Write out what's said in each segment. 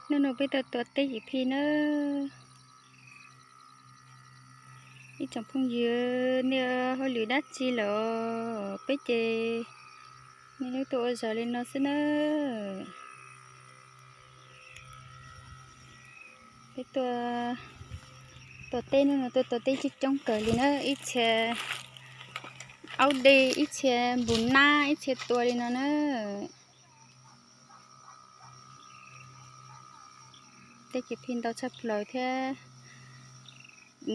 Hnub no peb tuaj tua teb yim phi nawb. Ib tsoom phooj ywg, nej hauj lwm dab tsi lawm? Peb ces niaj hnub tuaj ua zog li no xwb nawb. Peb tuaj tua teb, hnub no tuaj tua teb coob coob kawg li na, ib txhia aub dej, ib txhia npus nab, ib txhia tua li no na. Teb ces phi ntau tshaj plaws thiab,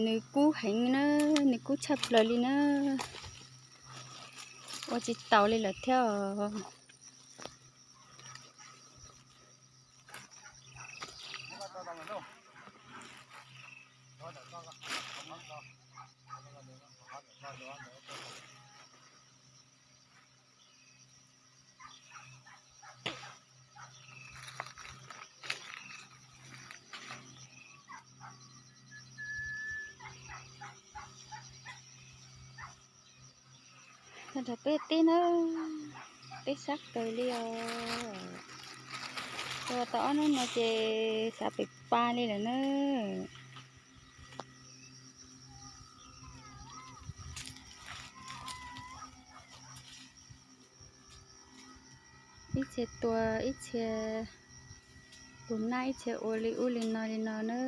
nws kub heev na, nws kub tshaj plaws li na, ua tsis taus li lawm thiab os. Tag nrho peb teb na, teb sab kawg li os. Tua tau ob hnub no ces xav pem pa li lawm na. Ib txhia tua, ib txhia tus nab, ib txhia ua li ub li no li no na.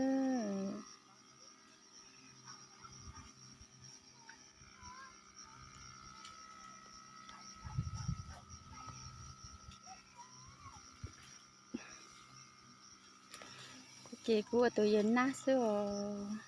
Kuv ces kuv ua tus yawg nab xwb os.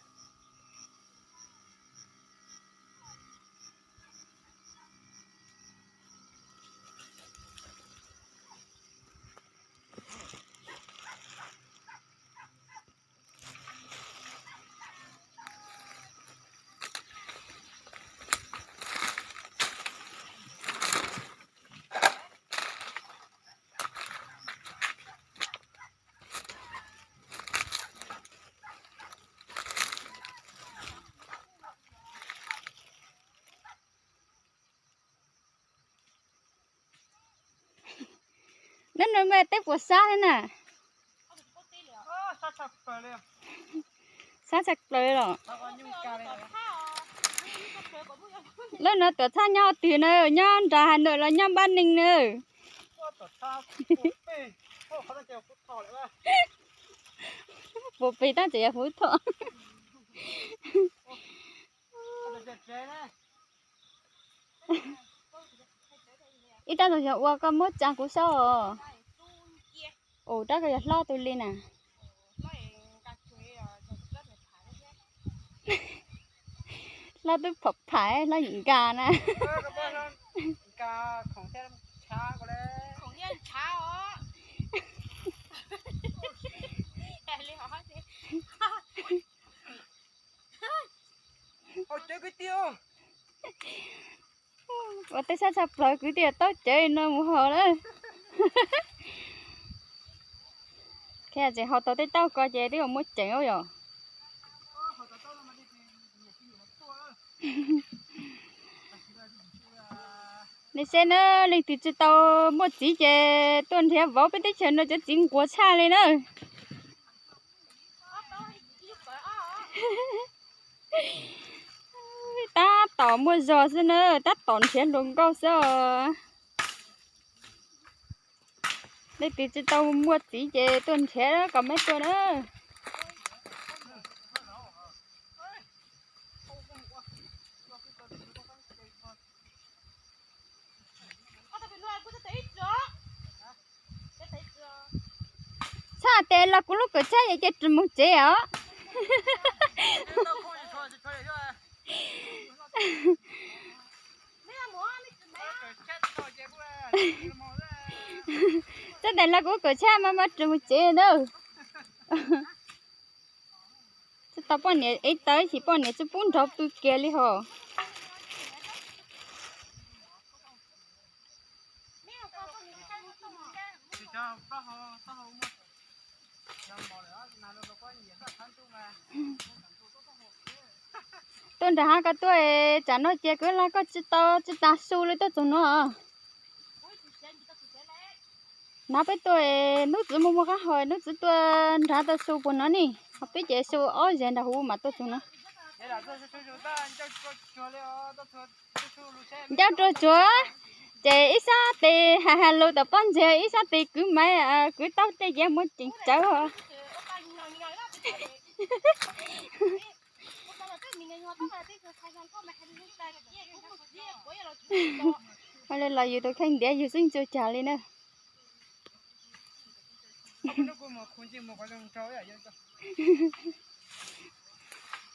Neb no mas teb puas sab thiab na? Sab tshaj plaws los? Lawm no tuam txhab nyob twg na, nyob nram Hà Nội los nyob Bắc Ninh na? Puas pem tab tseem yog Phú Thọ. Ib rab ntoo xyov ua koj muab tsa kuv saib os. Ua rab koj yog hlob tus li na. Hlob twb phom phais, hlob yim nkag na. Ua tej sab tshaj plaws kwv tij, taub cawv no mus haus lawm. Thiab tseem haus tau tej taub ko ces twb yuav muaj ceem yom. Nej saib na, leej twg tsis tau muaj txiv ces tuaj nrhiav vauv, peb teb chaws no cov txiv nquag tshaj li na. Tab tom muaj zog xwb na, tab tom nrhiav hluas nkauj xwb os. Leej twg tsis tau muaj txiv ces tuaj nrhiav kom meb tuaj na. Txhob hais tias los kuv lub kawm tshab ces cia ris mus tsev os. Txhob hais tias los kuv lub kawm tshab mas mas ris mus tsev na. Tsis tau poj niam ev taw, ib chim poj niam tsis pub nrog pw kiag li hos. Tuaj nram hav ko tuaj, tsam no ces kuv los koj tsis tau tsis tas su li tuaj txog no. Nab peb tuaj, hnub txwv mus muag qab hau, hnub txwv tuaj nrhav tau su puag no ne, ho peb ces su ob zag nram huv mas tuaj txug no. Ncauj rua tsuav, ces ib sab tes has has lus tom pob ntseg, ib sab tes kwv maiv kwv taub tej yev muab ceev tsawv. Ua li los yus tus kheej ntiav yus xwb ntsuag cag li na.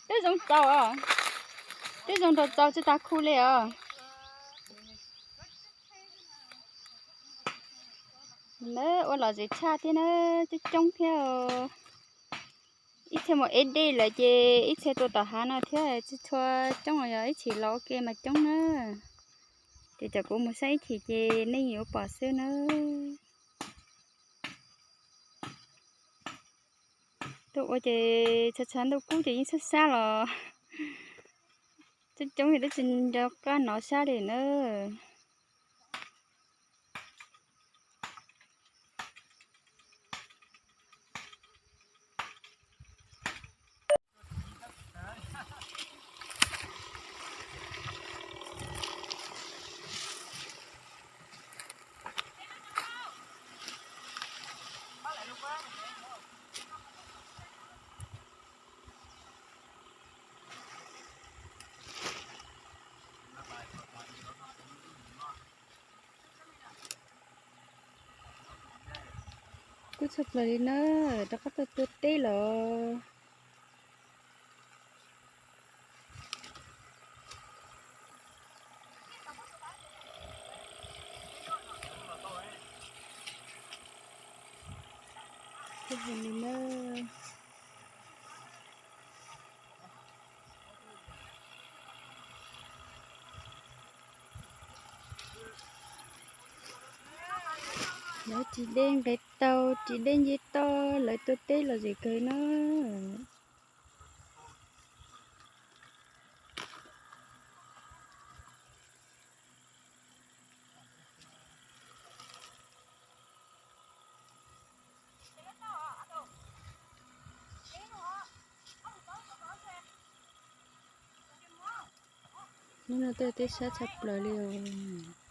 Twb zoo txaus, twb zoo nraug txaus tsis tas khu li os. Ua lom zem tshaj thiab na, coob coob thiab. Ib txhia mus ev dej lawm ces ib txhia tuaj tom hav no thiab, tsis tshua coob os, yog ib chim los ua ke mas coob na. Ces cov kuv mus saib ib chim ces nej yuav pom xwb na. Tuaj ua ces tshav tshav ntuj kub ces yeej sab sab los coob coob ces twb tsis nco qab nov sab li na. Kub tshaj plaws li na, rov qab tuaj tua teb lawm. Lawv ris dej nqes tau, ris dej nce toj, lawv tua teb los zem kawg na. Hnub no tuaj teb sab tshaj plaws li os.